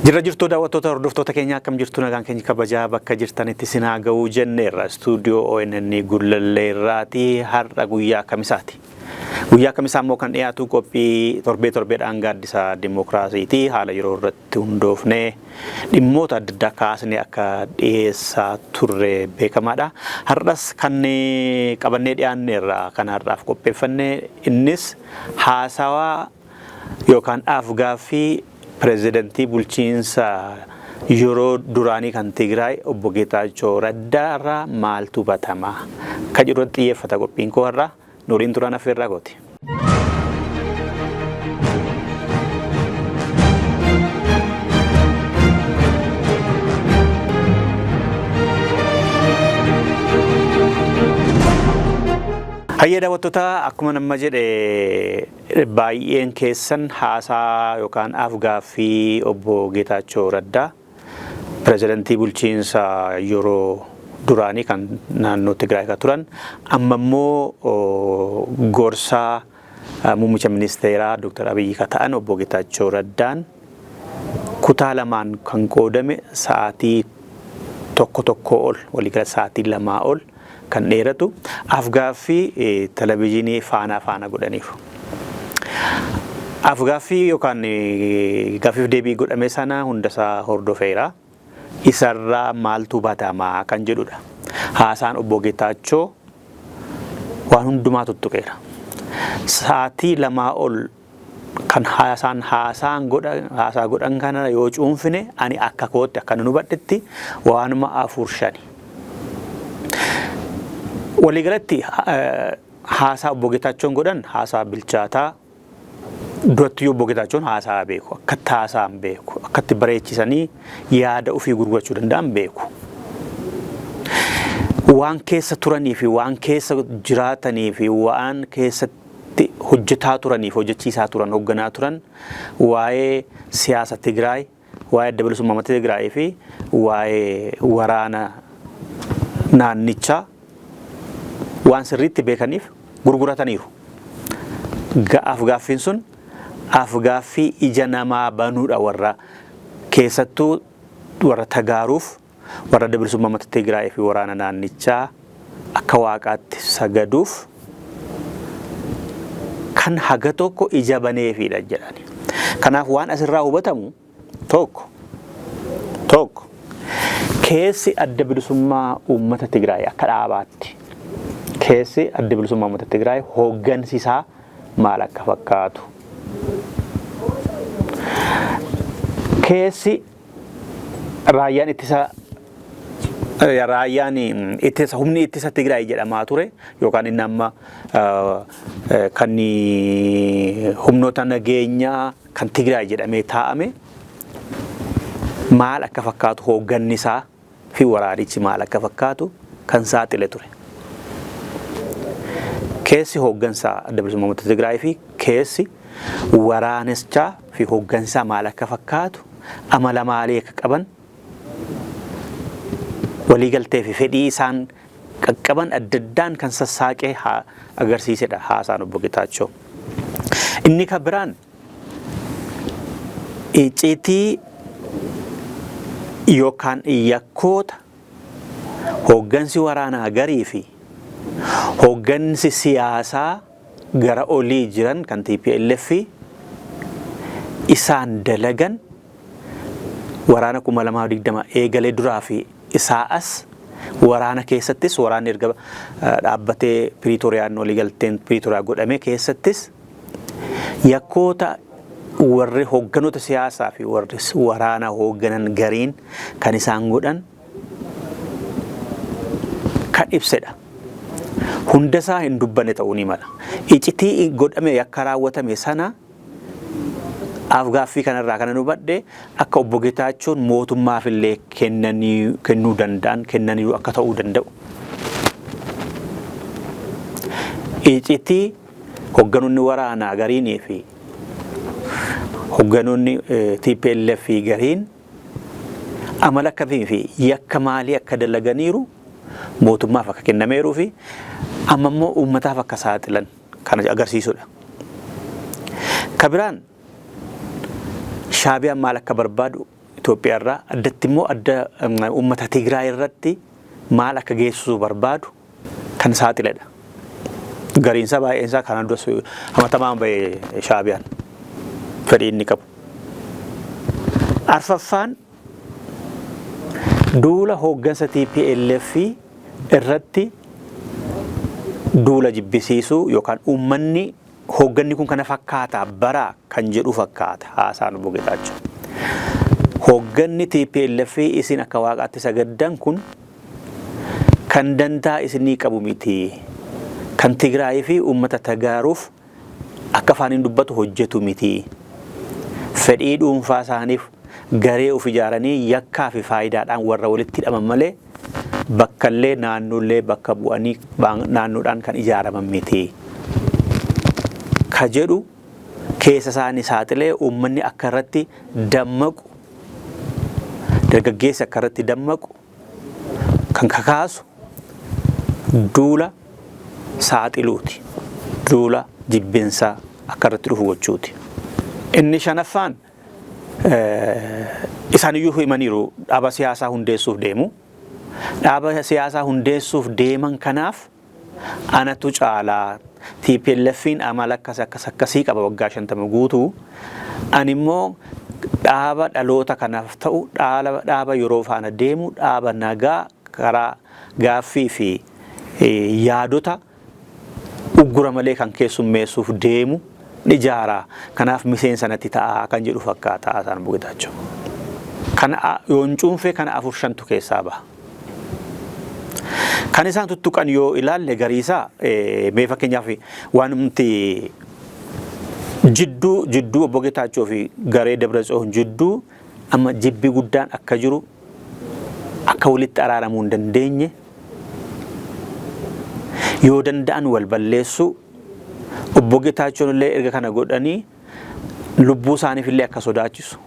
Jirra jirtuu daawwattoota hordoftoota keenya, akkam jirtu? Nagaan keenya kabajaa bakka jirtanitti sinaa ga'uu jenneerra. Istuudiyoo ONN Gullalleerraati har'a guyyaa kamisaati. Guyyaa kamisaa immoo kan dhiyaatu qophii torbee torbeedhaan Gaaddisa Dimookiraasiiti. Haala yeroo irratti hundoofnee dhimmoota adda addaa kaasnee akka dhiyeessaa turre beekamaadha. Har'as kan qabannee dhiyaanneerra kan har'aaf qopheeffanne, innis haasawaa yookaan af-gaaffii pireezidantii bulchiinsa yeroo duraanii kan Tigraay obbo Geetaachoo Raddaa irraa maaltu hubatama kan jedhu irratti xiyyeeffata qophiin koo har'a. Nuuriin turaan affeerraa kooti. Hayyee daawwattoota, akkuma nama jedhe baay'een keessan haasaa yookaan af-gaaffii obbo Geetaachoo Raddaa, pireezidantii bulchiinsa yeroo duraanii kan naannoo Tigraay kan turan, amma immoo gorsaa muummicha ministeeraa Dr. Abiyyi kan ta'an obbo Geetaachoo Raddaan, kutaa lamaan kan qoodame, sa'aatii tokko tokko ol, waliigala sa'aatii 2 ol kan dheeratu afgaaffii televizyiinii Faanaa faana godhaniiru. Afgaaffii yookaan gaaffiif deebii godhame sana hundasaa hordofeera. Isarraa maaltu hubatamaa kan jedhudha. Haasaan obbo Geetaachoo waan hundumaa tuttuqeera. Sa'aatii 2 ol kan haasaan haasaan godhan haasaa godhan kana yoo cuunfine, ani akka kootti akka nan hubadhetti waanuma afur shani. Waliigalatti haasaa obbo Geetaachoon godhan haasaa bilchaataa. Duratti obbo Geetaachoon haasaa beeku, akkatti haasaan beeku, akkatti bareechisanii yaada ofii gurgurachuu danda'an beeku. Waan keessa turanii fi waan keessa jiraatanii fi waan keessatti hojjetaa turanii fi hojjechiisaa turan, hoogganaa turan, waa'ee siyaasa Tigraay, waa'ee Adda Bilisummaa Uummata Tigraay fi waa'ee waraana naannichaa waan sirriitti beekaniif gurgurataniiru. Af-gaaffiin sun af-gaaffii ija namaa banuudha, warra keessattuu warra Tagaaruuf, warra Adda Bilisummaa Uummata Tigraay fi waraana naannichaa akka waaqaatti sagaduuf kan haga tokko ija baneefiidha jedhani. Kanaaf waan asirraa hubatamu tokko tokko, keessi Adda Bilisummaa Uummata Tigraay akka dhaabaatti, keessi Adda Bilisummaa Uummata Tigraay hooggansi isaa maal akka fakkaatu, keessi raayyaan ittisa, humni ittisa Tigraay jedhamaa ture yookaan inni amma kan humnoota nageenyaa kan Tigraay jedhamee taa'ame maal akka fakkaatu, hoogganni isaa fi waraanichi maal akka fakkaatu kan saaxile ture. Keessi hooggansa Adda Bilisummaa Uummata Tigraay fi keessi waraanichaa fi hooggansaa maal akka fakkaatu, amala maalii akka qaban, waliigaltee fi fedhii isaan qaqqaban adda addaan kan sassaaqee agarsiisedha haasaan obbo Getaachoo. Inni kan biraan icciitii yookaan yakkoota hooggansi waraanaa garii fi hooggansi siyaasaa gara olii jiran kan TPLF isaan dalagan waraana 2020 eegalee duraa fi isaa as, waraana keessattis, waraanni erga dhaabbatee Piriitoriyaan waliigalteen Piriitoriyaa godhame keessattis yakkoota warri hoogganoota siyaasaa fi warri waraana hoogganan gariin kan isaan godhan kan ibsedha. Hundasaa hin dubbanne ta'uu ni mala. Icitii godhame, yakka raawwatame sana afgaaffii kanarraa kana hubadhe, akka obbo Getaachoon mootummaaf illee kennanii kennuu danda'an, kennaniiru akka ta'uu danda'u. Icitii hoogganoonni waraanaa gariinii fi hoogganoonni TPLF gariin amala akkamii fi yakka maalii akka dalaganiiru mootummaaf akka kennameeruu fi amma immoo uummataaf akka saaxilan kan agarsiisudha. Ka biraan Shaabiyaan maal akka barbaadu Itoophiyaa irraa, addatti immoo adda uummata Tigraay irratti maal akka geessisuu barbaadu kan saaxiledha. Gariinsaa baay'eensaa kanaan duras hamatamaan ba'e Shaabiyaan fedhii inni qabu. Arfaffaan, duula hooggansa TPLF irratti duula jibbisiisuu yookaan uummanni hoogganni kun kana fakkaata bara kan jedhu fakkaata haasaan Obbo Getaachoo. Hoogganni TPLF isin akka waaqaatti sagaddan kun kan dantaa isinii qabu miti. Kan Tigraayii fi uummata Tagaaruuf akka afaaniin dubbatu hojjetu miti. Fedhii dhuunfaa isaaniif garee of ijaaranii yakkaa fi faayidaadhaan warra walitti hidhaman malee bakkallee naannoollee bakka bu'anii naannoodhaan kan ijaaraman miti. Ka jedhu keessa isaanii saaxilee uummanni akka irratti dammaqu, dargaggeessi akka irratti dammaqu kan kakaasu duula saaxiluuti. Duula jibbinsaa akka irratti dhufu gochuuti. Inni shanaffaan, isaaniyyuu himaniiru, dhaaba siyaasaa hundeessuuf deemu. Dhaaba siyaasaa hundeessuuf deeman kanaaf anatu caalaa, TPLF'n amala akkas akkas akkasii qaba waggaa 50 guutuu, ani immoo dhaaba dhaloota kanaaf ta'u, dhaaba yeroo faana deemu, dhaaba nagaa karaa gaaffii fi yaadota uggura malee kan keessummeessuuf deemu ijaaraa. Kanaaf miseensa natti ta'aa kan jedhu fakkaata haasaan Obbo Getaachoo. Kana yoon cuunfee kana afur shantu keessaa baha. Kan isaan tuttuqan yoo ilaalle, gariisaa mee fakkeenyaaf waan nuti jidduu Obbo Getaachoo fi garee Dabratsiyoon jidduu amma jibbi guddaan akka jiru, akka walitti araaramuu hin dandeenye, yoo danda'an wal balleessuu, Obbo Getaachoon illee erga kana godhanii lubbuu isaaniif illee akka sodaachisu,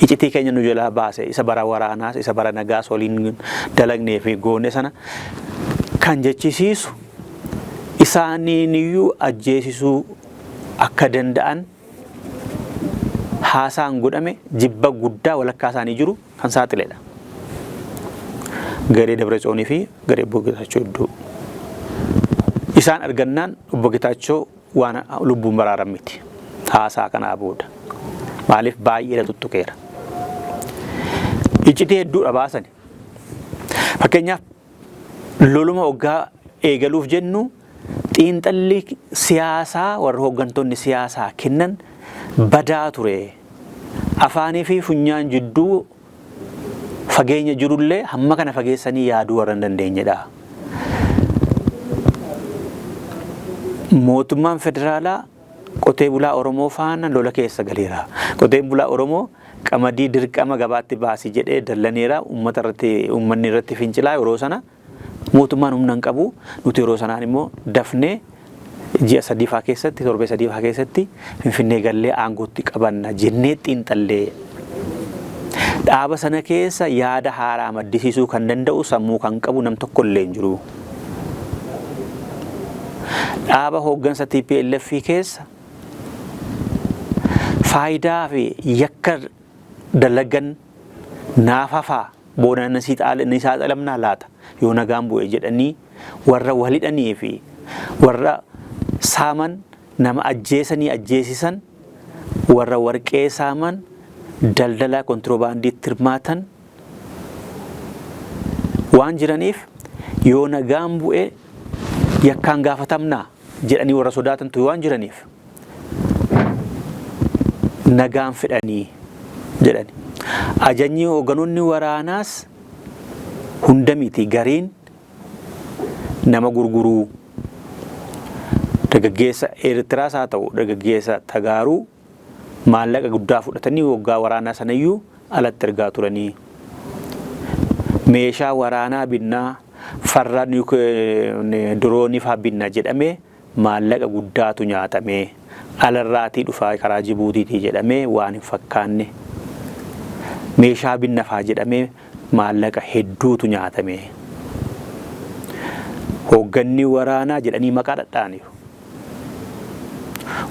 icitii keenya nu jalaa baase, isa bara waraanaas isa bara nagaas waliin dalagnee fi goone sana kan jechisiisu, isaaniin iyyuu ajjeesisuu akka danda'an haasaan godhame jibba guddaa walakkaa isaanii jiru kan saaxiledha. Garee Dabratsiyoonii fi garee Obbo Getaachoo gidduu. Isaan argannaan Obbo Getaachoo waan lubbuun baraaran miti. Haasaa kanaa booda. Maaliif baay'ee tuttuqeera. Iccitii hedduudha baasani. Fakkeenyaaf, loluma waggaa eegaluuf jennu xiinxalli siyaasaa warra hooggantoonni siyaasaa kennan badaa ture. Afaanii fi funyaan jidduu fageenya jirullee hamma kana fageessanii yaaduu warra hin dandeenyedha. Mootummaan federaalaa qotee bulaa Oromoo faana lola keessa galeera. Qoteen bulaa Oromoo qamadii dirqama gabaatti baasi jedhee dallaneera. Uummata irratti, uummanni irratti fincilaa yeroo sana mootummaan humna hin qabu. Nuti yeroo sanaan immoo dafnee ji'a sadiifaa keessatti, torbee sadiifaa keessatti Finfinnee gallee aangootti qabanna jennee xiinxallee, dhaaba sana keessa yaada haaraa maddisiisuu kan danda'u, sammuu kan qabu nam tokko illee hin jiru. Dhaaba hooggansa TPLF keessa faayidaa fi yakka dalagan naaf hafaa, booda ni saaxilamnaa laata yoo nagaan bu'e jedhanii warra wal hidhanii fi warra saaman, nama ajjeesanii ajjeesisan, warra warqee saaman, daldala kontiroobaandiitti hirmaatan waan jiraniif, yoo nagaan bu'e yakkaan gaafatamnaa jedhanii warra sodaatantu waan jiraniif nagaan fedhanii jedhani. Ajajni hoogganoonni waraanaas hunda miti, gariin nama gurguruu, dargaggeessa Eertiraas haa ta'u dargaggeessa Tagaaruu, maallaqa guddaa fudhatanii waggaa waraanaa sanayyuu alatti ergaa turanii, meeshaa waraanaa binnaa, farra diroonii faa binna jedhamee maallaqa guddaatu nyaatamee alarraatii dhufaa karaa Jibuutiitii jedhamee, waan hin fakkaanne meeshaa binna faa jedhamee maallaqa hedduutu nyaatame. Hoogganni waraanaa jedhanii maqaa dhadha'aniiru.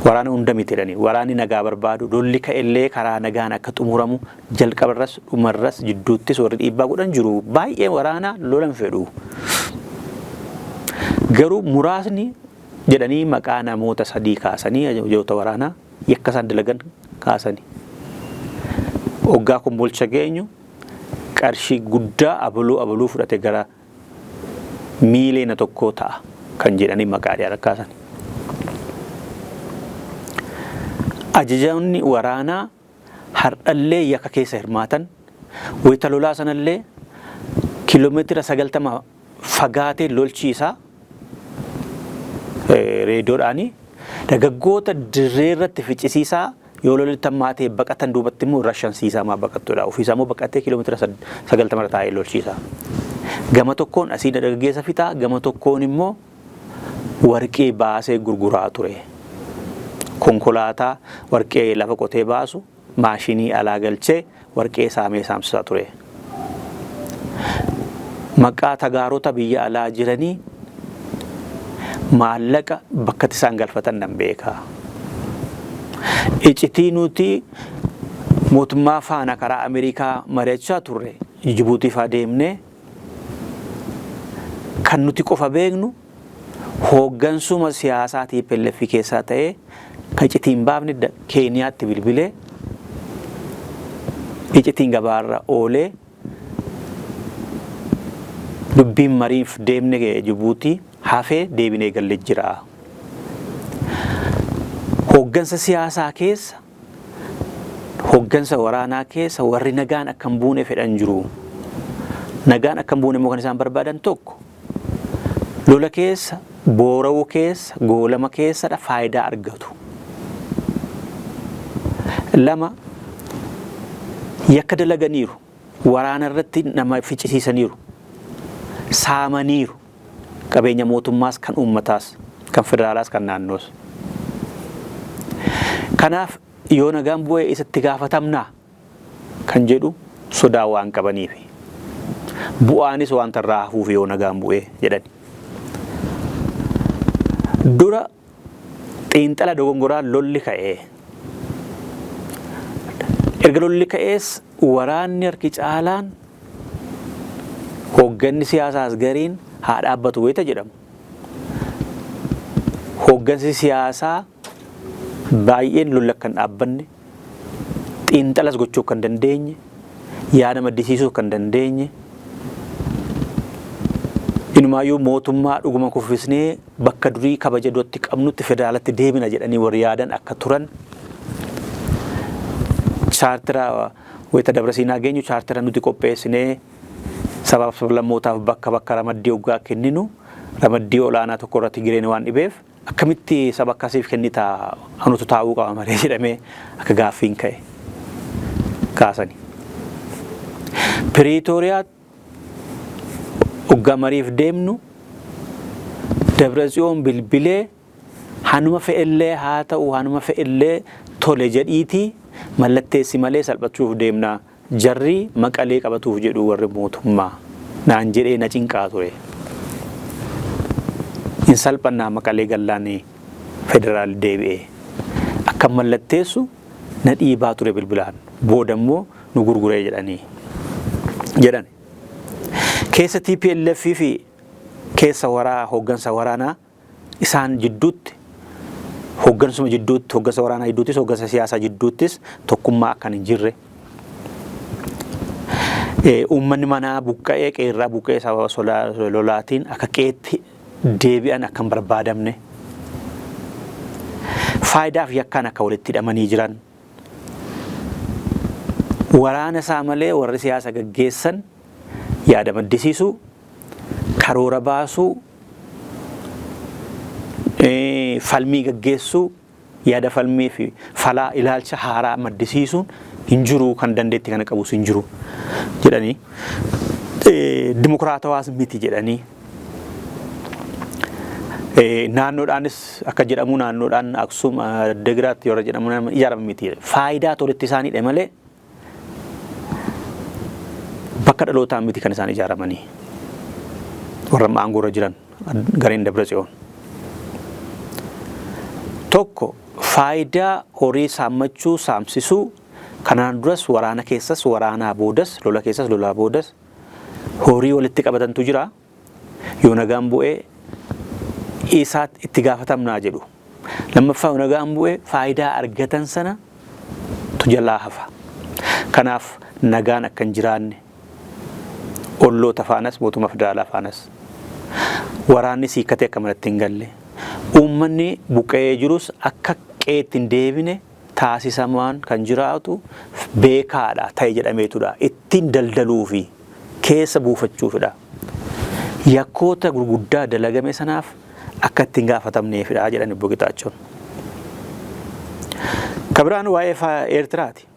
Waraana hunda miti jedhanii, waraanni nagaa barbaadu, lolli ka'ellee karaa nagaan akka xumuramu jalqabarras dhumarras jidduuttis warri dhiibbaa godhan jiru. Baay'ee waraana lola hin fedhu. Garuu muraasni jedhanii maqaa namoota sadii kaasanii, ajajoota waraanaa yakka isaan dalagan kaasanii. Hoggaa Kombolcha geenyu qarshii guddaa abaluu abaluu fudhate gara 1 miiliyoona ta'a kan jedhanii maqaa dhiyaatan kaasan. Ajajoonni waraanaa har'allee yakka keessa hirmaatan, wayita lolaa sanallee kiiloomeetira 90 fagaatee lolchiisaa reediyoodhaanii dargaggoota dirree irratti ficcisiisaa, yoo lolli hammaatee baqatan duubatti immoo rashansiisaa, maa baqattudha. Ofiisaa immoo baqatee kiiloomeetira 90 taa'ee lolchiisa. Gama tokkoon asii dargaggeessa fixaa, gama tokkoon immoo warqee baasee gurguraa ture. Konkolaataa warqee lafa qotee baasu maashinii alaa galchee warqee saamee saamsisaa ture. Maqaa tagaarota biyya alaa jiranii maallaqa bakkatti isaan galfatan nan beeka. Icitii nuti mootummaa faana karaa Ameerikaa mari'achaa turre, Jibuutii faa deemnee, kan nuti qofa beeknu hooggansuma siyaasaa TPLF keessaa ta'ee kan icitii hin baafne Keeniyaatti bilbilee icitiin gabaarra oolee, dubbiin mariif deemne Jibuutii hafee deebinee galle jira. Hooggansa siyaasaa keessa, hooggansa waraanaa keessa warri nagaan akka hin buune fedhan jiru. Nagaan akka hin buune immoo kan isaan barbaadan tokko, lola keessa, boora'uu keessa, goolama keessadha faayidaa argatu. Lama, yakka dalaganiiru. Waraana irratti nama ficcisiisaniiru. Saamaniiru. Qabeenya mootummaas, kan uummataas, kan federaalaas, kan naannoos. Kanaaf yoo nagaan bu'ee isatti gaafatamnaa kan jedhu sodaa waan qabaniifi. Bu'aanis wanta irraa hafuuf yoo nagaan bu'ee jedhani. Dura xiinxala dogongoraan lolli ka'ee. Erga lolli ka'ees waraanni harki caalaan, hoogganni siyaasaas gariin haa dhaabbatu wayita jedhamu, hooggansi siyaasaa baay'een lolla akka hin dhaabbanne, xiinxalas gochuu akka hin dandeenye, yaada maddisiisuu akka hin dandeenye, inumaayyuu mootummaa dhuguma kuffisnee bakka durii kabaja duratti qabnutti federaalatti deebina jedhanii warri yaadan akka turan, chaartira wayita Dabra Siinaa geenyu chaartira nuti qopheessinee sabaaf sablammootaaf bakka bakka ramaddii hoggaa kenninu, ramaddii olaanaa tokko irratti Tigireen waan dhibeef, akkamitti saba akkasiif kennita, anutu taa'uu qaba malee jedhamee akka gaaffiin ka'e kaasani. Piriitooriyaa hoggaa mariif deemnu Dabra Tsiyoon bilbilee, hanuma fe'ellee haa ta'u, hanuma fe'ellee tole jedhiitii mallatteessi malee salphachuuf deemna, jarri Maqalee qabatuuf jedhu warri mootummaa naan jedhee na cinqaa ture. Hin salphannaa, Maqalee gallaan federaal deebi'ee. Akka mallatteessu na dhiibaa ture bilbilaan, booda immoo nu gurguree jedhanii jedhan. Keessa TPLF fi keessa waraa hooggansa waraanaa isaan jidduutti, hooggansuma jidduutti, hooggansa waraanaa jidduuttis, hooggansa siyaasaa jidduuttis tokkummaa akkan hin jirre. Uummanni manaa buqqa'ee, qeerraa buqqa'ee sababa lolaatiin akka qeetti deebi'an akka hin barbaadamne. Faayidaaf yakkaan akka walitti hidhamanii jiran. Waraana isaa malee warri siyaasa gaggeessan yaada maddisiisuu, karoora baasuu, falmii gaggeessuu, yaada falmii fi falaa ilaalcha haaraa maddisiisuun hin jiru, kan dandeettii kana qabus hin jiru jedhanii, dimokiraatawaas miti jedhanii, naannoodhaanis akka jedhamu naannoodhaan Aksum, Addagiraatti yeroo jedhamu ijaarame miti. Faayidaa tolitti isaaniidha malee bakka dhalootaan miti kan isaan ijaaramanii, warra amma aangoorra jiran gareen Dabra Tsiyoon. Tokko Faayidaa horii saammachuu, saamsisuu kanaan duras waraana keessas, waraanaa boodas, lola keessas, lolaa boodas horii walitti qabatantu jira. Yoo nagaan bu'ee isaa itti gaafatamnaa jedhu. Lammaffaa, yoo nagaan bu'ee faayidaa argatan sana tu jalaa hafa. Kanaaf nagaan akka hin jiraanne, olloota faanas, mootummaa federaalaa faanas waraanni siikkatee akka manatti hin galle, uummanni buqqa'ee jirus akka qe'eetti hin deebine taasisamaan kan jiraatu beekaadha ta'e jedhameetudha. Ittiin daldaluu fi keessa buufachuufidha. Yakkoota gurguddaa dalagame sanaaf akka ittiin gaafatamneefidha jedhan Obbo Getaachoon. Kabiraan waa'ee Eertiraati.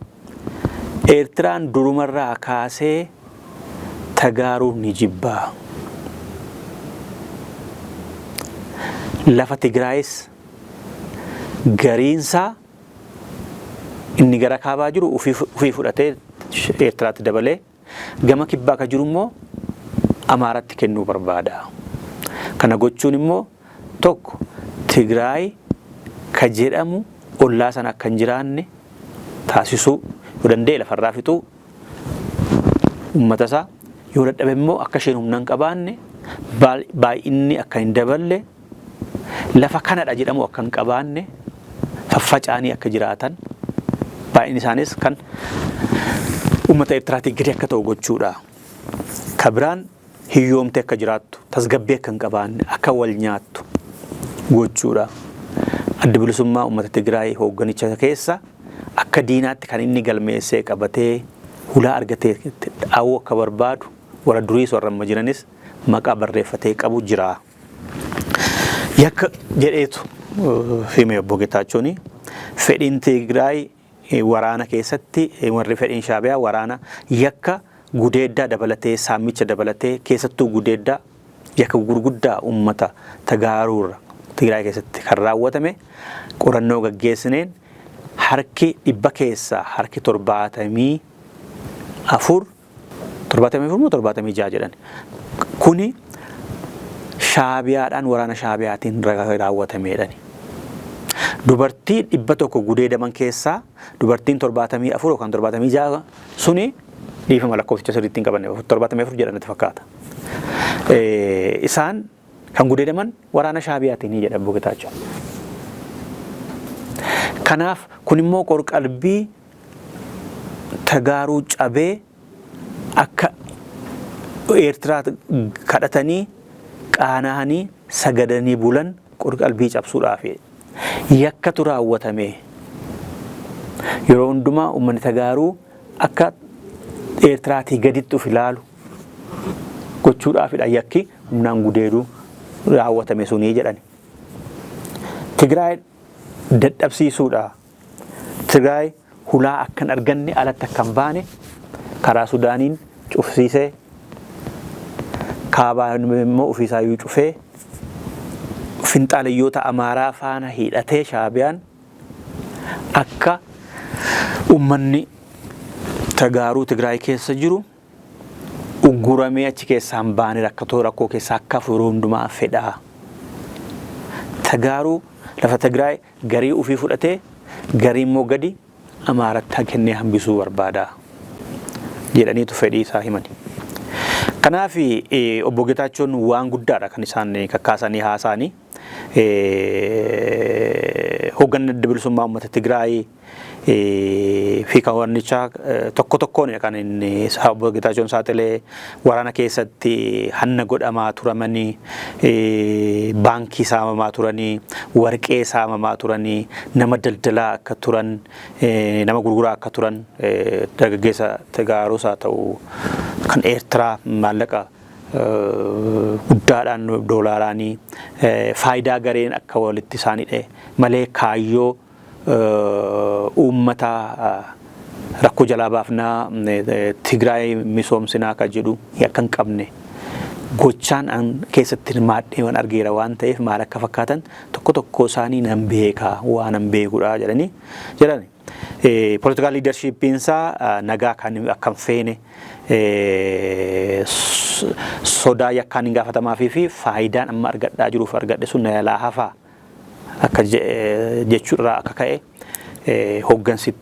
Eertiraan durumarraa kaasee Tagaaruu ni jibbaa. Lafa Tigraayis gariinsaa inni gara kaabaa jiru ofii fudhatee Eertiraatti dabalee, gama kibbaa ka jiru immoo Amaaratti kennuu barbaada. Kana gochuun immoo tokko Tigraay ka jedhamu ollaa sana akka hin jiraanne taasisuu, yoo danda'e lafarraa fixuu uummata isaa, yoo dadhabe immoo akka isheen humna hin qabaanne, baay'inni akka hin daballe, lafa kanadha jedhamu akka hin qabaanne, faffaca'anii akka jiraatan, baay'inni isaanis kan uummata Eertiraatii gadi akka ta'u gochuudha. Ka biraan hiyyoomtee akka jiraattu, tasgabbii akka hin qabaanne, akka wal nyaattu gochuudha. Adda Bilisummaa Uummata Tigraay hoogganicha keessa akka diinaatti kan inni galmeessee qabatee hulaa argatee dha'uu akka barbaadu warra duriis warra amma jiranis maqaa barreeffatee qabu jira. Yakka jedheetu hime Obbo Getaachoon. Fedhiin Tigraay waraana keessatti, warri fedhiin Shaabiyaa waraana yakka gudeeddaa dabalatee, saamicha dabalatee, keessattuu gudeeddaa, yakka gurguddaa uummata Tagaaruurra Tigraay keessatti kan raawwatame qorannoo gaggeessineen harki 100 keessaa harki 74, 74 moo 76 jedhan, kuni Shaabiyaadhaan, waraana Shaabiyaatiin raawwatameedhani. Dubartii 100 gudeedaman keessaa dubartiin 74 yookaan 76 suni, dhiifama, lakkoofsicha sirriitti hin qabanne, 74 jedhan natti fakkaata. Isaan kan gudeedaman waraana Shaabiyaatiin jedha Obbo Getaachoo. Kanaaf kun immoo qorqalbii Tagaaruu cabee akka Eertiraa kadhatanii, qaana'anii, sagadanii bulan qorqalbii cabsuudhaaf yakkatu raawwatame. Yeroo hundumaa uummanni Tagaaruu akka Eertiraatii gaditti of ilaalu gochuudhaafidha yakki humnaan gudeeduu raawwatame sunii jedhani. Tigraay dadhabsiisuudha. Tigraay hulaa akka hin arganne, alatti akka hin baane karaa Sudaaniin cufsiisee, kaabaan immoo ofiisaayyuu cufee, finxaaleyyoota Amaaraa faana hidhatee Shaabiyaan akka uummanni Tagaaruu Tigraay keessa jiru ugguramee achi keessaa hin baane, rakkatoo rakkoo keessaa akka hafu yeroo hundumaa fedha. Tagaaruu lafa Tigraay garii ofii fudhatee, garii immoo gadi Amaaratti kennee hambisuu barbaada jedhaniitu fedhii isaa himani. Kanaaf Obbo Getaachoon waan guddaadha kan isaan kakkaasanii haasa'anii. Hoogganni Adda Bilisummaa Uummata Tigraay fi kan warnichaa tokko tokkoon kan inni Obbo Getaachoon saaxilee, waraana keessatti hanna godhamaa turamanii, baankii saamamaa turanii, warqee saamamaa turanii, nama daldalaa akka turan, nama gurguraa akka turan, dargaggeessa Tigaaruus haa ta'u kan Eertiraa maallaqa guddaadhaan doolaaraanii faayidaa gareen akka walitti isaan hidhe malee kaayyoo uummata rakkoo jalaa baafnaa, Tigraay misoomsinaa kan jedhu akka hin qabne gochaan an keessatti hirmaadhee waan argeera waan ta'eef, maal akka fakkaatan tokko tokko isaanii nan beeka, waan nan beekudha jedhanii jedhani. Political leadershippiin isaa nagaa kan akka hin feene, sodaa yakkaan hin gaafatamaafii fi faayidaan amma argadhaa jiruuf argadhe sun na jalaa hafaa. Akka jechuurraa akka ka'e hooggansi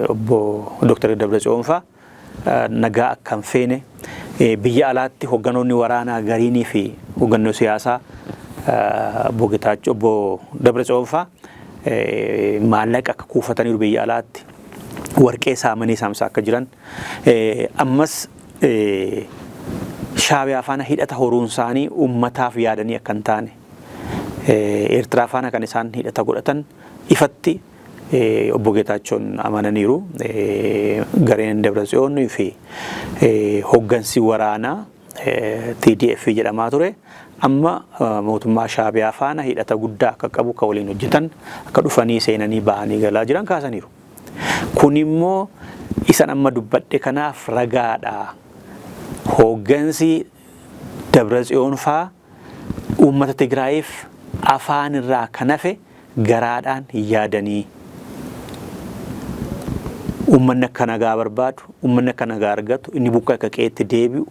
obbo Dr. Dabratsiyoon fa'aa nagaa akka hin feene, biyya alaatti hoogganoonni waraanaa gariinii fi hooggannoo siyaasaa obbo Getaachoo, obbo Dabratsiyoon fa'aa maallaqa akka kuufataniiru, biyya alaatti warqee saamanii saamsaa akka jiran, ammas Shaabiyaa faana hidhata horuun isaanii uummataaf yaadanii akka hin taane, Eertiraa faana kan isaan hidhata godhatan ifatti obbo Geetaachoon amananiiru. Gareen Dabratsiyoon fi hooggansi waraanaa TDF jedhamaa ture amma mootummaa Shaabiyaa faana hidhata guddaa akka qabu, akka waliin hojjetan, akka dhufanii seenanii bahanii galaa jiran kaasaniiru. Kun immoo isan amma dubbadhe kanaaf ragaadha. Hooggansi Dabratsiyoon faa uummata Tigraayiif afaan irraa kan hafe garaadhaan hin yaadanii. Uummanni akka nagaa barbaadu, uummanni akka nagaa argatu, inni buqqa'e akka qe'eetti deebi'u,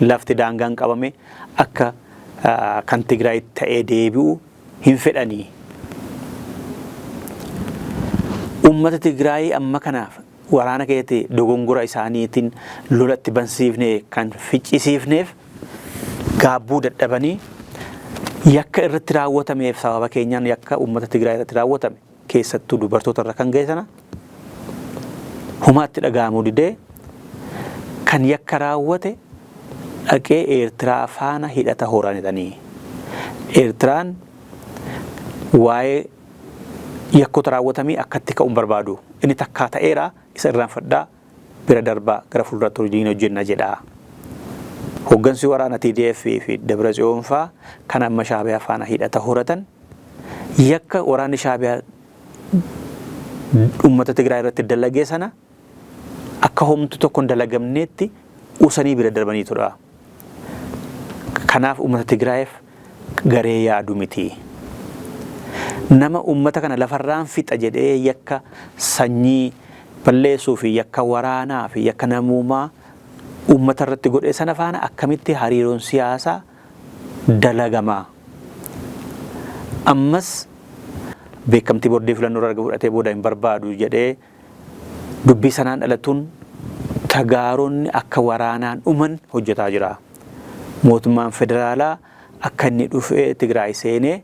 lafti daangaan qabame akka kan Tigraay ta'ee deebi'u hin fedhanii. Uummata Tigraay amma kanaaf waraana keessatti dogongora isaaniitiin lolatti bansiifne kan ficcisiifneef gaabbuu dadhabanii, yakka irratti raawwatameef, sababa keenyaan yakka uummata Tigraay irratti raawwatame, keessattuu dubartoota irra kan ga'e sana humaatti dhaga'amuu didee, kan yakka raawwate dhaqee Eertiraa faana hidhata horanidhanii. Eertiraan waa'ee yakkoota raawwatamii akkatti ka'uun barbaadu. Inni takkaa ta'eera, isa irraanfadhaa, bira darbaa, gara fuulduraatti hojiin hojjenna jedha. Hooggansi waraana TDF fi Dabratsiyoon faa kan amma Shaabiyaa faana hidhata horatan yakka waraanni Shaabiyaa uummata Tigraay irratti dalagee sana akka homtu tokko hin dalagamneetti usanii bira darbanii tura. Kanaaf uummata Tigraayiif garee yaadu miti. Nama uummata kana lafarraan fixa jedhee yakka sanyii balleessuu fi yakka waraanaa fi yakka namoomaa uummata irratti godhe sana faana akkamitti hariiroon siyaasaa dalagamaa? Ammas beekamtii boordii filannoo irraa erga fudhatee booda hin barbaadu jedhee dubbii sanaan dhalatuun tagaaronni akka waraanaan dhuman hojjetaa jira. Mootummaan federaalaa akka inni dhufee Tigraay seenee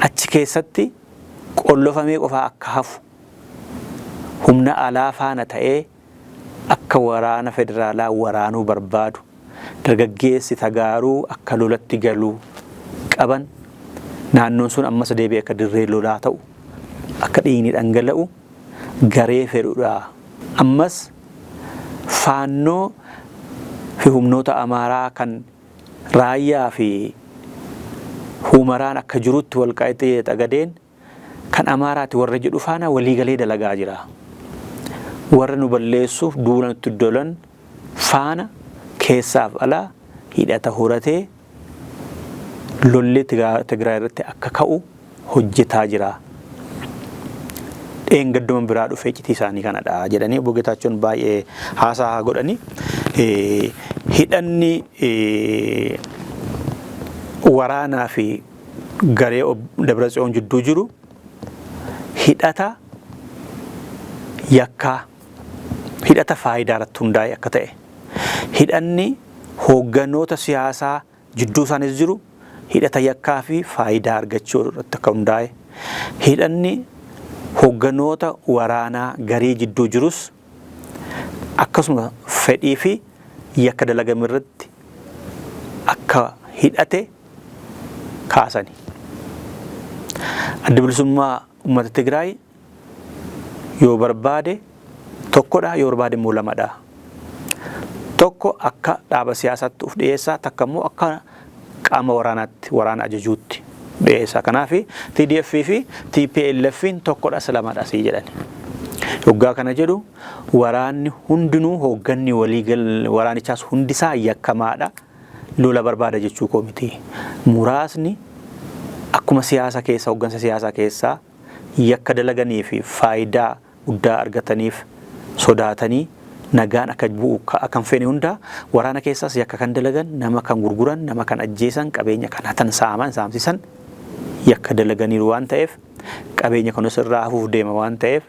achi keessatti qollofamee qofaa akka hafu, humna alaa faana ta'ee akka waraana federaalaa waraanuu barbaadu, dargaggeessi tagaaruu akka lolatti galuu qaban, naannoon sun ammas deebi'ee akka dirree lolaa ta'u, akka dhiigni dhangala'u garee fedhudha. Ammas Faannoo fi humnoota Amaaraa kan Raayyaa fi Humaraan akka jirutti Walqaaxxee Xagadeen kan Amaaraati warra jedhu faana waliigalee dalagaa jira. Warra nu balleessuuf duula nutti dolan faana keessaaf alaa hidhata horatee lolli Tigraay irratti akka ka'u hojjetaa jira. Dheengadduma biraa dhufee citii isaanii kanadha jedhanii obbo Getaachoon baay'ee haasaa godhanii. Hidhanni waraanaa fi garee Dabratsiyoon jidduu jiru hidhata yakkaa, hidhata faayidaa irratti hundaa'e akka ta'e, hidhanni hoogganoota siyaasaa jidduu isaanis jiru hidhata yakkaa fi faayidaa argachuu irratti akka hundaa'e, hidhanni hoogganoota waraanaa garii jidduu jirus akkasuma fedhii fi yakka dalagame irratti akka hidhate kaasani. Adda Bilisummaa Uummata Tigraay yoo barbaade tokkodha, yoo barbaade immoo lamadha. Tokko akka dhaaba siyaasaatti of dhiyeessaa, takka immoo akka qaama waraanaatti, waraana ajajuutti dhiyeessa. Kanaaf TDF fi TPLF tokkodhas lamadhas jedhani. Yoggaa kana jedhu waraanni hundinuu, hoogganni walii waraanichaas hundisaa yakkamaadha. Lola barbaada jechuu koo miti. Muraasni akkuma siyaasa keessa, hooggansa siyaasaa keessaa yakka dalaganii fi faayidaa guddaa argataniif sodaatanii nagaan akka bu'u akka hin feene hundaa, waraana keessaas yakka kan dalagan, nama kan gurguran, nama kan ajjeesan, qabeenya kan hatan, saaman, saamsisan Yakka dalaganiiru waan ta'eef, qabeenya kanas irraa hafuuf deema waan ta'eef,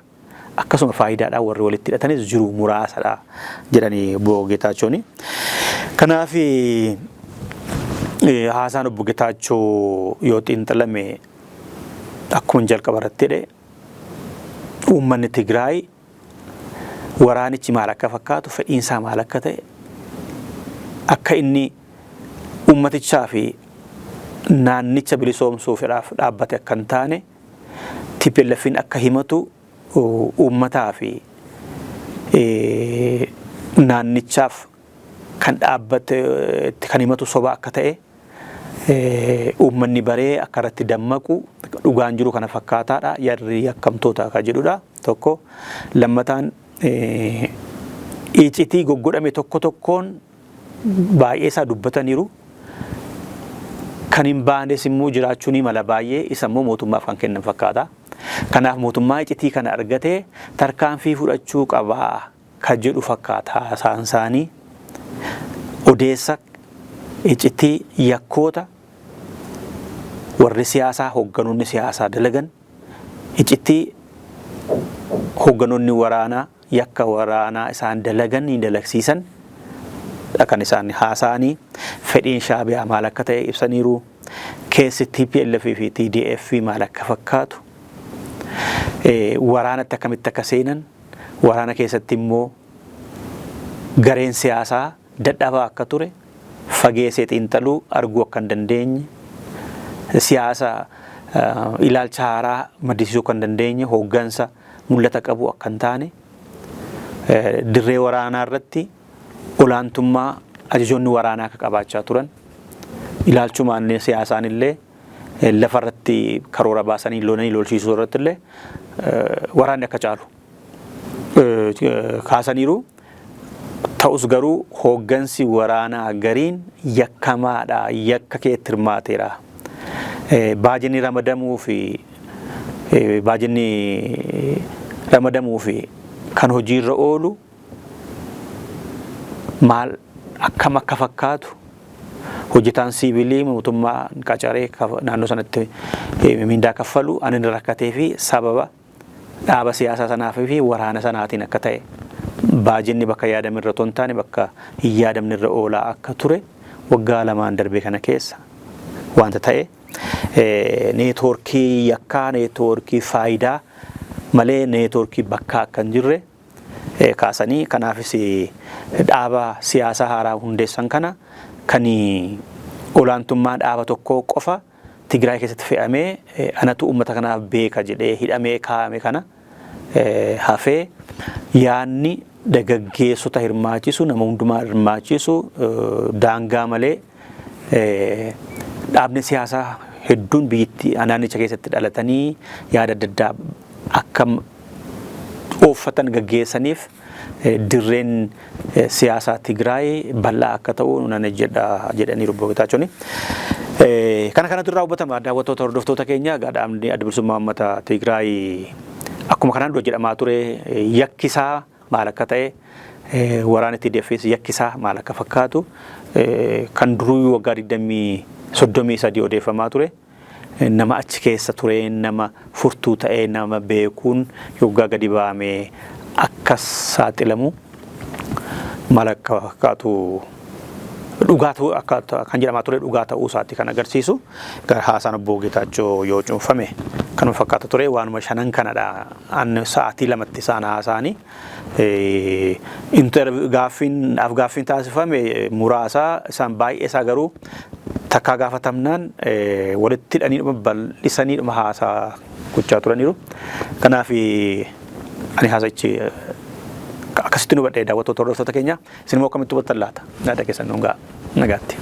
akkasuma faayidaadhaan warri walitti hidhatanis jiru, muraasadha jedhanii obbo Geetaachooni. Kanaaf haasaan obbo Geetaachoo yoo xiinxalame, akkuma jalqaba irratti jedhe, uummanni Tigraay waraanichi maal akka fakkaatu, fedhiinsaa maal akka ta'e, akka inni uummatichaa fi naannicha bilisoomsuufidhaaf dhaabbate akka hin taane, TPLFin akka himatu uummataa fi naannichaaf kan dhaabbate kan himatu soba akka ta'e uummanni baree akka irratti dammaqu, dhugaan jiru kana fakkaataadha, yarri yakkamtoota akka jedhudha tokko. Lammataan, icitii goggodhame tokko tokkoon baay'ee isaa dubbataniiru. Kan hin baanes immoo jiraachuu ni mala, baay'ee isa immoo mootummaaf kan kennan fakkaata. Kanaaf mootummaa icitii kana argatee tarkaanfii fudhachuu qabaa ka jedhu fakkaata haasaan isaanii. Odeessa icitii yakkoota warri siyaasaa, hoogganoonni siyaasaa dalagan, icitii hoogganoonni waraanaa yakka waraanaa isaan dalagan ni dalagsiisan kan isaan haasa'anii, fedhiin Shaabiyaa maal akka ta'e ibsaniiru. Keessi TPLF fi TDF maal akka fakkaatu, waraanatti akkamitti akka seenan, waraana keessatti immoo gareen siyaasaa dadhabaa akka ture, fageessee xiinxaluu arguu akka hin dandeenye, siyaasa ilaalcha haaraa maddisiisuu akka hin dandeenye, hooggansa mul'ata qabu akka hin taane, dirree waraanaa irratti olaantummaa ajajoonni waraanaa akka qabaachaa turan, ilaalchumaan siyaasaan illee lafarratti karoora baasanii lolanii lolchiisuu irratti illee waraanni akka caalu kaasaniiru. Ta'us garuu hooggansi waraanaa gariin yakkamaadha, yakka keetti hirmaateera. Baajinni ramadamuu fi kan hojiirra oolu maal akkam akka fakkaatu, hojjetaan siivilii mootummaa qacaree naannoo sanatti mindaa kaffalu ani rakkatee fi sababa dhaaba siyaasaa sanaa fi waraana sanaatiin akka ta'e, baajinni bakka yaadame irra otoo hin taane bakka hin yaadamne irra oolaa akka ture, waggaa 2n darbee kana keessa wanta ta'e, neetwoorkii yakkaa, neetwoorkii faayidaa malee neetwoorkii bakkaa akka hin jirre kaasanii, kanaafis dhaaba siyaasaa haaraa hundeessan kana kan olaantummaa dhaaba tokkoo qofa Tigraay keessatti fe'amee anatu uummata kanaaf beeka jedhee hidhamee kaa'ame kana hafee, yaanni dargaggeessota hirmaachisu, nama hundumaa hirmaachisu, daangaa malee dhaabni siyaasaa hedduun biyyattii naannicha keessatti dhalatanii yaada adda addaa akka ooffatan gaggeessaniif dirreen siyaasaa Tigraay bal'aa akka ta'u nan jedha jedhanii obbo Getaachoon. Kana kanatu irraa hubatama, daawwattoota, hordoftoota keenya. Dhaabni Adda Bilisummaa Uummata Tigraay akkuma kanaan dura jedhamaa ture yakkisaa maal akka ta'e, waraana TDFs yakkisaa maal akka fakkaatu kan duruu waggaa 20, 33 odeeffamaa ture. Nama achi keessa ture, nama furtuu ta'ee, nama beekuun yoggaa gadi baamee akka saaxilamu maal akka fakkaatu, dhugaatu akka kan jedhamaa ture dhugaa ta'uu isaati kan agarsiisu. Haasaan obbo Geetaachoo yoo cuunfame kanuma fakkaata ture, waanuma shanan kanadha. An sa'aatii 2tti isaan haasa'anii gaaffiin afgaaffiin taasifame muraasa, isaan baay'ee isaa garuu takkaa gaafatamnaan walitti hidhaniidhuma bal'isaniidhuma haasaa gochaa turaniiru. Kanaaf ani haasa'ichi akkasitti nu hubadhe. Daawwattoota, hordoftoota keenya, isin immoo akkamitti hubattan laata? Yaada keessan nuun ga'a. Nagaatti.